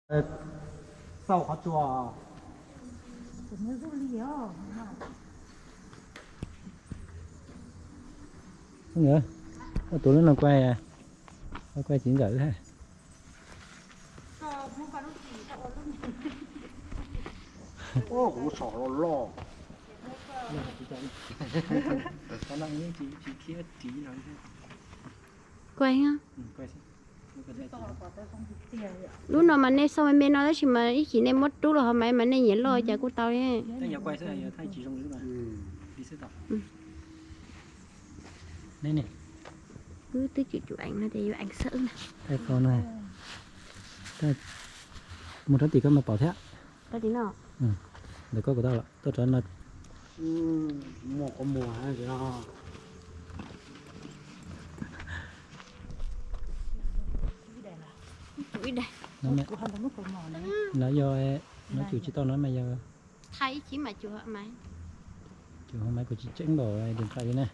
Xauj qhov tsua. Tus lub no quay, quay txiv ntxawm. Kuv lub tsho loj loj. Kuay. Lub no mas nej xauj me me no tab sis mas ib chim nej muab rub los hauv maiv mas nej nyiam loj cas kuj tau li. Wb twb tsis tsum eev no ces yuav eev xwb na. Mus rau tim koj mas pom thiab. Ntawm koj kuv tau tuaj rau no. Muaj qhov muag no. No yog, no cuam tsis tau no mas yog. Thaij ib chim mas cuam mas. Cuam mas kuv tsis tseeb npaum điện thoại li na.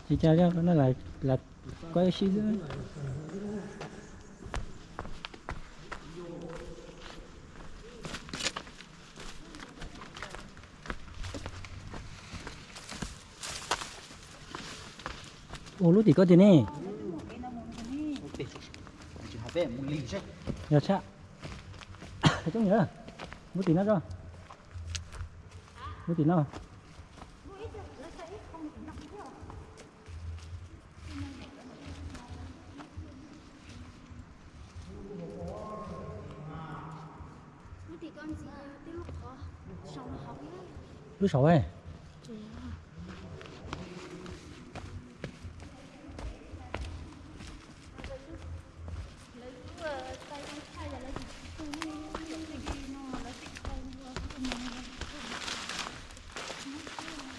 Tsis cas, no lam kuab ib sib xwb. Ua lub tim koj tiag ne. Yog tshaj. Coob, muab tim no tso. Muab tim no. Lub saum.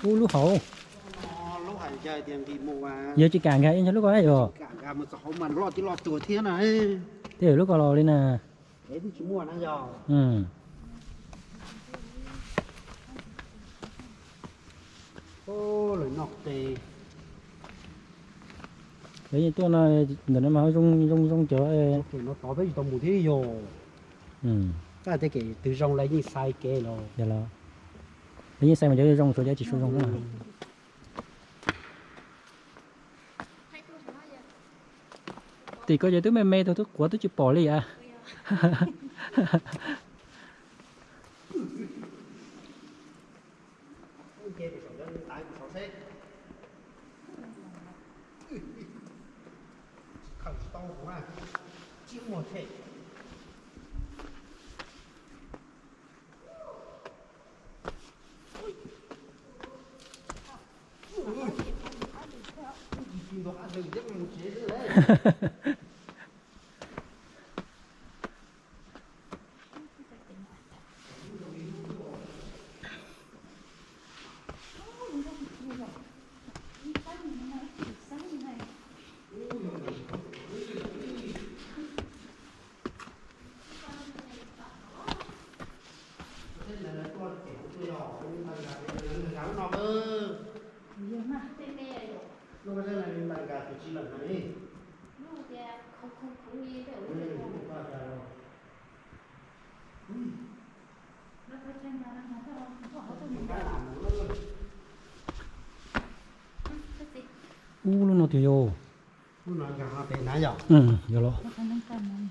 Ub, lub hauv. Yog tsis kam nkag ib ncog lub ko yog. Tej lub ko los li na. Lawv yeej tuaj no, ntawm no mas zoo zoo zoo cov. Peb tsis tau mus thiab yog. Tej kev twg zoo lawv yeej xais kev los. Lawv yeej xais mas cov zoo, suav cov tsis zoo. Tim ko ces twb me me tau, twb quav twb tsis pom li as. Ub, lub no tiag yog. Yog los.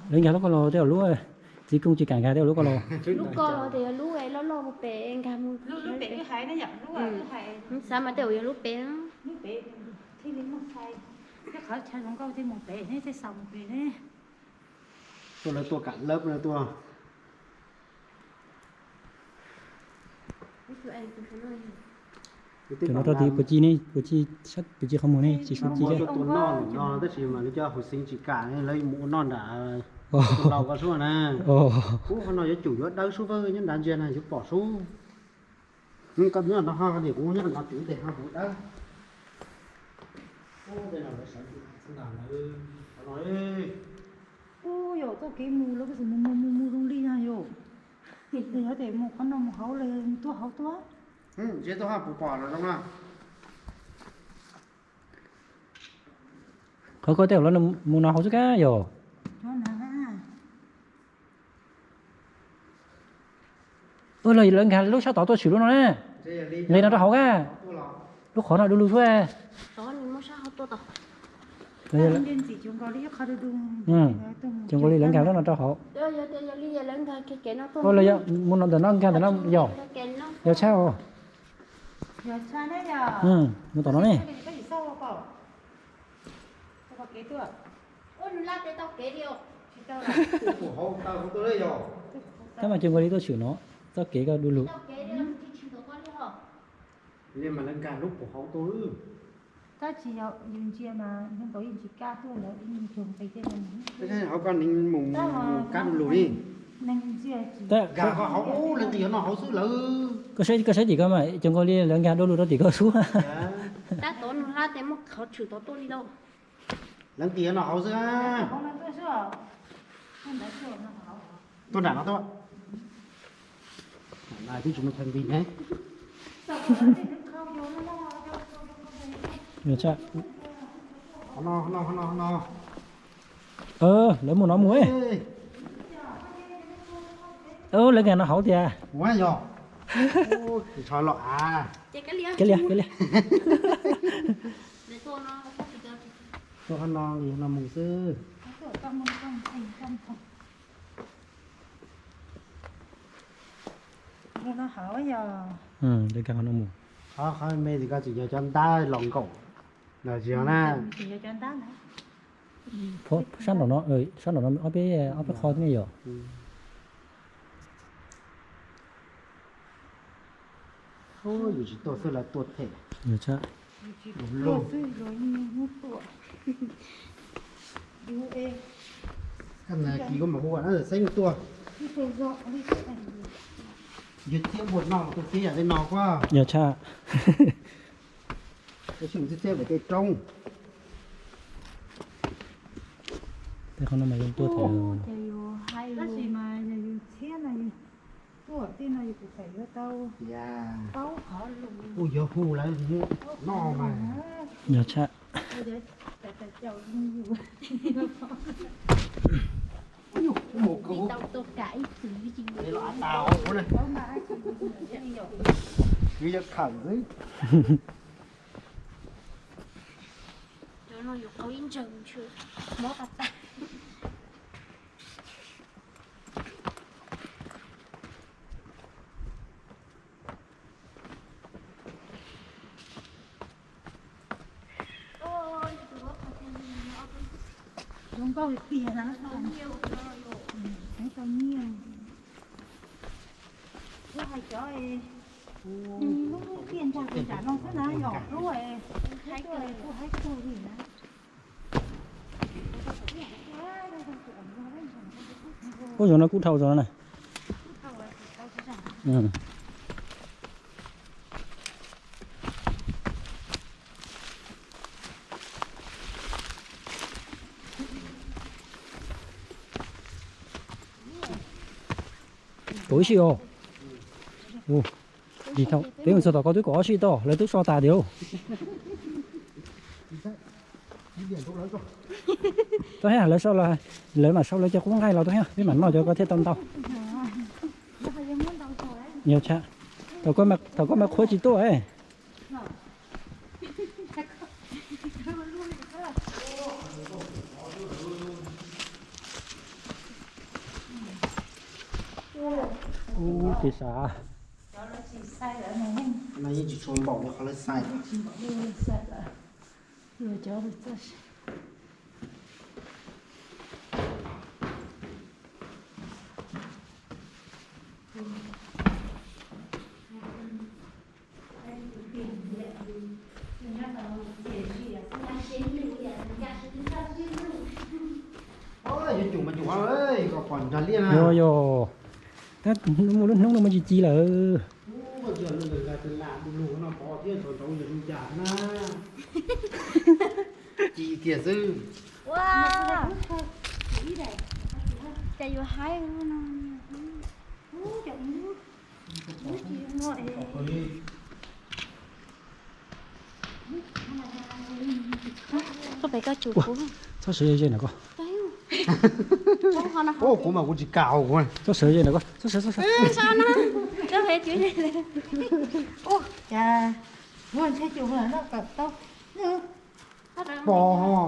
Lawv nkag lub ko los tej lub, txiv kooj tsis kam nkag tej lub ko los. Lub ko los tias yog lub loj loj mus pem nkag mus. Xav mas tej yog lub pem. Tuaj lawv tuaj kam lawv tuaj. Cov no rau tid puas ci ne, puas ci, puas ci qhov muag ne, tsis suav ci li. Tuaj noj no tab sis mas lawv cov hauv xeev tsis kam, lawv mus ua noj nram laus ko sub na. Ub, qhov no yuav cum yuav dawb sub, nyob nrad ntsia na yuav pom sub. Koj nyob no ho, kuv nyob no tim tes ho kuv dawb. Ub, yog txoj kev mus lawv kuj mus mus mus mus zoo li na yom. Yog tias mus qhov no mus hauv los tuaj hauv tuaj. Ntshe tuaj ho puas pom los zoo na. Qhov ko tej lawv mus no hauv xwb kab yog. Ua los lawv nkag lub sab tod tuaj tshwm lub no na. Nqis no rau hauv kab. Lub qhov no du lug xwb. Cov nkaus li lawv nkag lub no rau hauv. Ua los mus no ntawm no nkag ntawm no yog. Yog tshaj os. Mus tom no ne. Tab mas cov nkaus li tuaj tshwm no, txoj kev ko du lug. Hauv ko mus kab du lug li. Nkag hauv, lawv nqis no hauv xwb lawm. Koj saib tim ko mas cov nkaus li lawv nkag du lug rau tim ko xwb. Tab tom nug hlab tes muab qhov tshwm tod tuaj li lauj. Lawv nqis no hauv xwb. Tuaj nram no tuaj. Twb tsis muaj chaw nqis ne. Lawv mus no mus. Lawv nkag no hauv tiag. Ua yog. Tsis tshua los av. Kev liam, kev liam. Tuaj hov no, no mus xwb. Mus no hauv yog. Nkag hov no mus. Qhov me ntsis ko tseem yog cov ntab los nkaum. Tsis yog na. Sab nraum no, sab nraum no ob peb, ob peb qho thiab ne yog. Yus tsis tuaj xwb lawv tuaj them. Kis koj mam hu xeeb tuaj. Yus txiab npuas no mas tus txiab yam li no kuj yog tshaj. Tab sis mas txiab txiab pem tej roob. Tej qhov no mas zoo tuaj them. Tab sis mas yog yus txhiab no yus tuaj tej no yus kuj txawm yuav tau paub qhov lus. Kuj yuav hu lawv noj mas. Yog tshaj. Kwv yeej khawm xwb. Zoo nkauj tiag na. Tau nyiaj. Kuv hais cov lub tiaj ntsag kuv nram no xwb na, yog lub kuj haib tug li na. Ub, zoo no kub dhau zoo no na. Kaum ib sij os. Ua, peb mus txog tom ko twb kaum ob sij tau, lawv twb so tas tiag lauj. Tau thiab, lawv so los, lawv mam sau lawv cov qub nqaij los tau thiab, peb mam noj cov ko thiaj tau ntau. Yog tshaj, thaum koj me qhuav tsis tuaj. Ub, tis sav. No yeej tsis tshua npaum li qhov lawv xaiv. Yuav cum mas cum, kom pom nrag liaj na. Yog, yog. Tab muaj lub hnub no muaj tsis ci lawm. Ci kiag xwb. Ua, cas yuav haib no. Txhob sawv ze ze ntawm koj. Kuv mas kuv tsis kam kuv. Txhob sawv ze ntawm koj, txhob sawv, txhob sawv.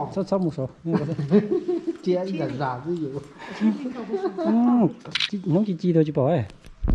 Txhob, txhob mus saud. Hnub ci ci tau tsis pom.